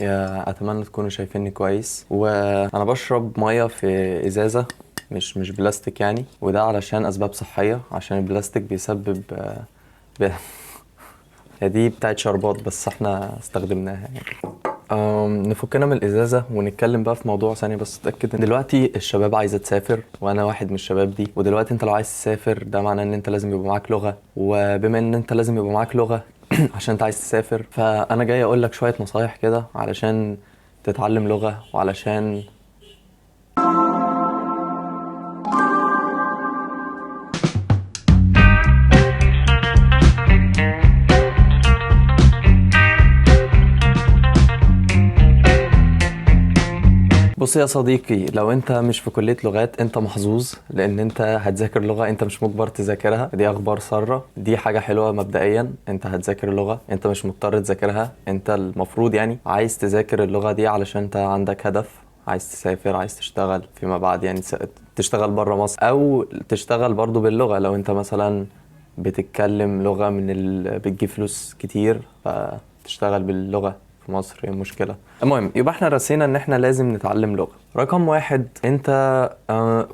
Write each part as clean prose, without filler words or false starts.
يا اتمنى تكونوا شايفيني كويس. وانا بشرب مية في ازازة مش بلاستيك يعني، وده علشان اسباب صحيه، عشان البلاستيك بيسبب هي دي بتاعت شربات بس احنا استخدمناها يعني. نفكنا من الازازه ونتكلم بقى في موضوع ثانية. بس اتاكد ان دلوقتي الشباب عايزه تسافر، وانا واحد من الشباب دي. ودلوقتي انت لو عايز تسافر ده معناه ان انت لازم يبقى معاك لغة، وبما ان انت لازم يبقى معاك لغة عشان انت عايز تسافر، فانا جاي اقول لك شوية نصايح كده علشان تتعلم لغة وعلشان بص يا صديقي، لو انت مش في كلية لغات انت محظوظ، لان انت هتذاكر لغة انت مش مجبر تذاكرها. دي اخبار سارة، دي حاجة حلوة. مبدئيا انت هتذاكر لغة انت مش مضطر تذاكرها، انت المفروض يعني عايز تذاكر اللغة دي علشان انت عندك هدف، عايز تسافر، عايز تشتغل فيما بعد، يعني تشتغل برا مصر او تشتغل برضو باللغة. لو انت مثلا بتتكلم لغة من بتجيب فلوس كتير فتشتغل باللغة في مصر، ايه المشكلة؟ المهم يبقى احنا رسينا ان احنا لازم نتعلم لغة. رقم واحد،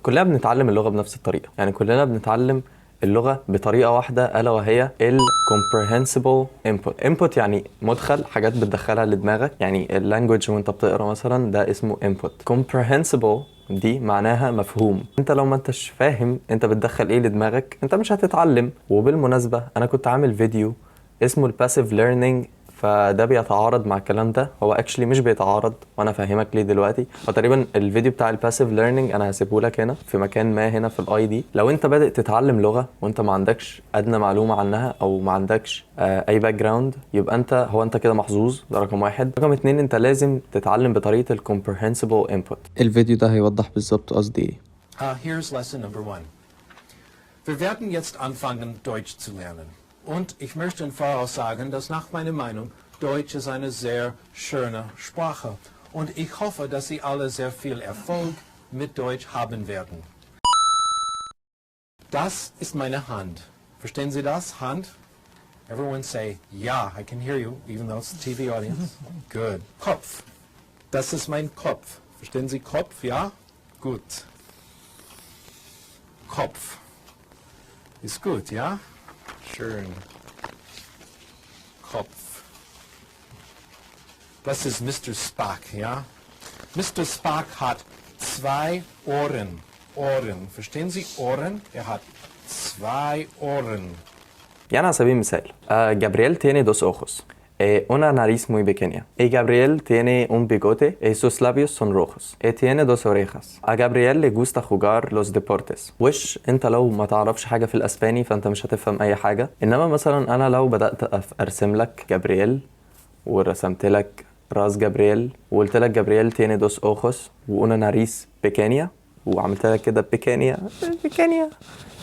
كلنا بنتعلم اللغة بنفس الطريقة، يعني كلنا بنتعلم اللغة بطريقة واحدة، ألا وهي ال comprehensible input. input يعني مدخل، حاجات بتدخلها لدماغك، يعني ال language وانت بتقرا مثلا ده اسمه input. comprehensible دي معناها مفهوم. انت لو ما انتش فاهم انت بتدخل ايه لدماغك انت مش هتتعلم. وبالمناسبة انا كنت عامل فيديو اسمه ال passive learning، فده بيتعارض مع الكلام ده. هو actually مش بيتعارض، وانا فاهمك ليه دلوقتي. هو تقريبا الفيديو بتاع ال passive learning انا هسيبه لك هنا في مكان ما هنا في ال i دي. لو انت بادئ تتعلم لغة وانت ما عندكش ادنى معلومة عنها او ما عندكش اي background، يبقى انت كده محظوظ. ده رقم واحد. رقم اتنين، انت لازم تتعلم بطريقة ال comprehensible input. الفيديو ده هيوضح بالظبط قصدي ايه. Here's lesson number 1. Wir werden jetzt anfangen, Deutsch zu lernen. Und ich möchte im Voraus sagen, dass nach meiner Meinung Deutsch ist eine sehr schöne Sprache. Und ich hoffe, dass Sie alle sehr viel Erfolg mit Deutsch haben werden. Das ist meine Hand. Verstehen Sie das? Hand? Everyone say, ja, I can hear you, even though it's the TV audience. Good. Kopf. Das ist mein Kopf. Verstehen Sie Kopf? Ja? Gut. Kopf. Ist gut, ja? Schön. Kopf. Das ist Mister Spock, ja? Mister Spock hat 2 Ohren. Ohren. Verstehen Sie Ohren? Er hat 2 Ohren. يعني على سبيل المثال، Gabriel tiene dos ojos, una nariz muy pequeña. Y Gabriel tiene un bigote y sus labios son rojos. Y tiene dos orejas. A Gabriel le gusta jugar los deportes. وش انت لو ما تعرفش حاجة في الاسباني فانت مش هتفهم اي حاجة. انما مثلا انا لو بدأت ارسم لك جابرييل ورسمت لك راس جابرييل وقلت لك جابرييل tiene dos ojos و una nariz pequeña وعملت لك كده pequeña pequeña،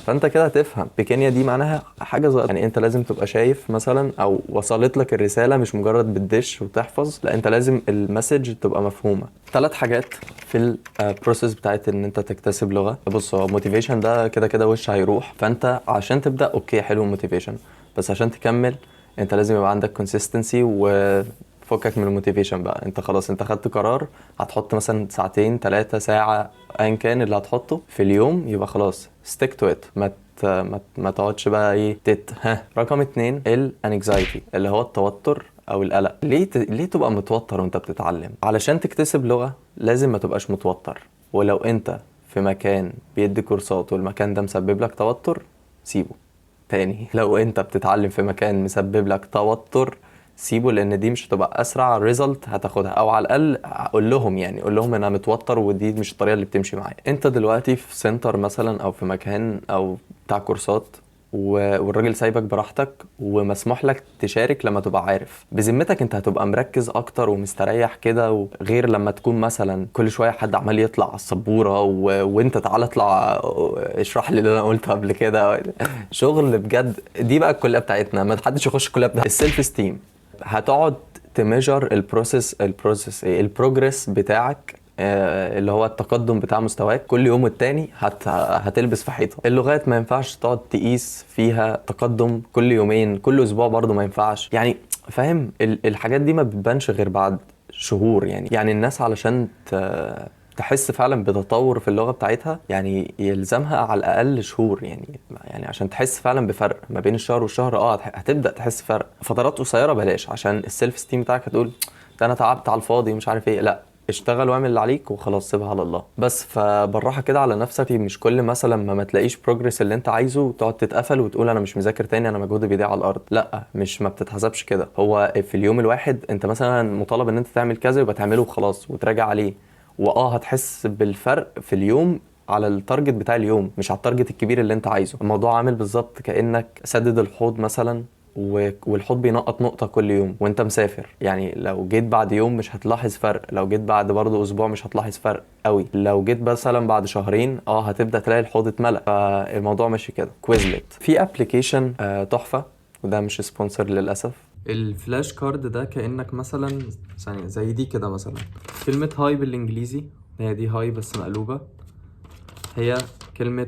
فانت كده هتفهم pequeña دي معناها حاجة صغيرة. يعني انت لازم تبقى شايف مثلا او وصلت لك الرسالة، مش مجرد بتدش وتحفظ، لا انت لازم ال message تبقى مفهومه. 3 حاجات في ال process بتاعت ان انت تكتسب لغة. بص، هو motivation ده كده كده وش هيروح، فانت عشان تبدا okay حلو motivation، بس عشان تكمل انت لازم يبقى عندك consistency وفكك من ال motivation بقى. انت خلاص انت خدت قرار، هتحط مثلا ساعتين 3 ساعة ايا كان اللي هتحطه في اليوم، يبقى خلاص stick to it، ما تقعدش بقى ايه تت ها. رقم 2 ال anxiety اللي هو التوتر او القلق. ليه تبقى متوتر وانت بتتعلم؟ علشان تكتسب لغة لازم ما تبقاش متوتر. ولو انت في مكان بيدي كورسات والمكان ده مسبب لك توتر سيبه. تاني، لو انت بتتعلم في مكان مسبب لك توتر سيبه، لان دي مش هتبقى اسرع result هتاخدها، او على الاقل قول لهم، يعني قول لهم انا متوتر ودي مش الطريقة اللي بتمشي معايا. انت دلوقتي في center مثلا او في مكان او بتاع كورسات والراجل سايبك براحتك ومسموح لك تشارك لما تبقى عارف بذمتك، انت هتبقى مركز اكتر ومستريح كده، غير لما تكون مثلا كل شوية حد عمال يطلع على السبوره وانت تعالى اطلع اشرح لي اللي انا قلته قبل كده. شغل بجد. دي بقى الكلية بتاعتنا، ما حدش يخش الكلية بتاعتنا. ال self esteem، هتقعد ت measure ال process، ال process ايه، ال progress بتاعك، اللي هو التقدم بتاع مستواك كل يوم والتاني هتلبس في حيطة. اللغات ما ينفعش تقعد تقيس فيها تقدم كل يومين كل اسبوع، برضو ما ينفعش يعني، فاهم؟ الحاجات دي ما بتبانش غير بعد شهور. يعني الناس علشان تحس فعلا بتطور في اللغة بتاعتها يعني يلزمها على الاقل شهور، يعني عشان تحس فعلا بفرق ما بين الشهر والشهر. هتبدا تحس فرق. فترات قصيرة بلاش، عشان ال self esteem بتاعك هتقول ده انا تعبت على الفاضي مش عارف ايه. لا، اشتغل واعمل اللي عليك وخلاص، سيبها على الله بس. فبالراحه كده على نفسك، مش كل مثلا ما تلاقيش progress اللي انت عايزه تقعد تتقفل وتقول انا مش مذاكر تاني، انا مجهودي بيضيع على الارض. لا، مش ما بتتحسبش كده. هو في اليوم الواحد انت مثلا مطالب ان انت تعمل كذا، يبقى تعمله وخلاص وتراجع عليه، هتحس بالفرق في اليوم على ال target بتاع اليوم، مش على ال target الكبير اللي انت عايزه. الموضوع عامل بالظبط كأنك سدد الحوض مثلا، والحوض بينقط نقطة كل يوم وانت مسافر. يعني لو جيت بعد يوم مش هتلاحظ فرق، لو جيت بعد برضو اسبوع مش هتلاحظ فرق قوي، لو جيت مثلا بعد شهرين هتبدأ تلاقي الحوض اتملأ. فالموضوع ماشي كده. Quizlet في application تحفة، وده مش sponsor للأسف. ال flash card ده كأنك مثلا ثانية زي دي كده، مثلا كلمة hi بالإنجليزي، هي دي hi بس مقلوبة، هي كلمة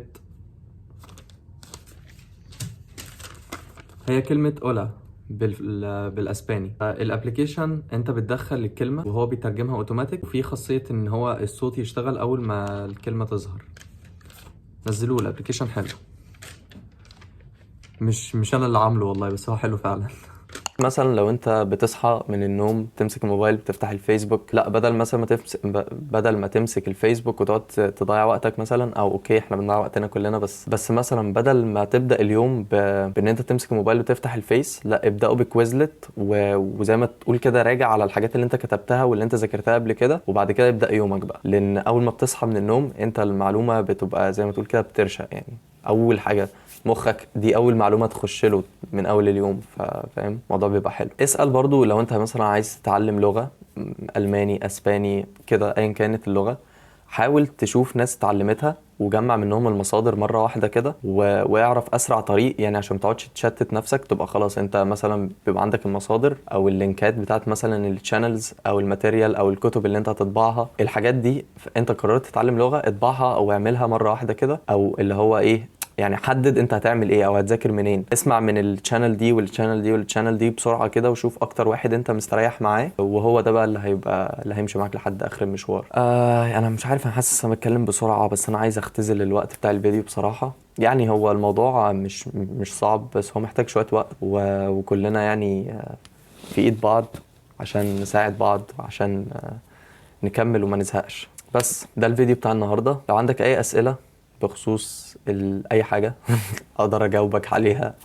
hola بالاسباني. ال application انت بتدخل الكلمة وهو بيترجمها اوتوماتيك، وفي خاصية ان هو الصوت يشتغل اول ما الكلمة تظهر. نزلوه، ال application حلو، مش انا اللي عامله والله، بس هو حلو فعلا. مثلا لو انت بتصحى من النوم تمسك الموبايل بتفتح الفيسبوك، لا، بدل مثلا ما تمسك، بدل ما تمسك الفيسبوك وتقعد تضيع وقتك مثلا، او okay احنا بنضيع وقتنا كلنا، بس مثلا بدل ما تبدا اليوم بان انت تمسك الموبايل وتفتح الفيس، لا، ابداه ب Quizlet، وزي ما تقول كده راجع على الحاجات اللي انت كتبتها واللي انت ذاكرتها قبل كده، وبعد كده ابدا يومك بقى. لان اول ما بتصحى من النوم انت المعلومة بتبقى زي ما تقول كده بترشق، يعني اول حاجة مخك دي اول معلومة تخش له من اول اليوم، فاهم الموضوع بيبقى حلو. اسال برضو لو انت مثلا عايز تتعلم لغة، الماني اسباني كده، ايا كانت اللغة، حاول تشوف ناس اتعلمتها وجمع منهم المصادر مرة واحدة كده، واعرف اسرع طريق، يعني عشان ما تقعدش تشتت نفسك، تبقى خلاص انت مثلا بيبقى عندك المصادر او اللينكات بتاعت مثلا ال channels او ال material او الكتب اللي انت هتطبعها، الحاجات دي انت قررت تتعلم لغة اطبعها او اعملها مرة واحدة كده، او اللي هو ايه، يعني حدد انت هتعمل ايه او هتذاكر منين، اسمع من ال channel دي وال channel دي وال channel دي بسرعة كده، وشوف اكتر واحد انت مستريح معاه، وهو ده بقى اللي هيمشي معاك لحد اخر المشوار. انا مش عارف، انا حاسس انا بتكلم بسرعة، بس انا عايز اختزل الوقت بتاع الفيديو بصراحة. يعني هو الموضوع مش صعب، بس هو محتاج شوية وقت، وكلنا في ايد بعض عشان نساعد بعض، عشان نكمل وما نزهقش. بس ده الفيديو بتاع النهارده. لو عندك اي اسئلة بخصوص اي حاجة اقدر اجاوبك عليها،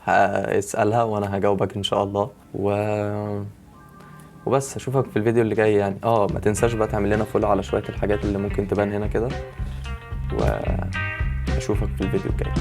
اسالها وانا هجاوبك ان شاء الله. وبس اشوفك في الفيديو اللي جاي. ما تنساش بقى تعمل لنا follow على شوية الحاجات اللي ممكن تبان هنا كده، واشوفك في الفيديو الجاي.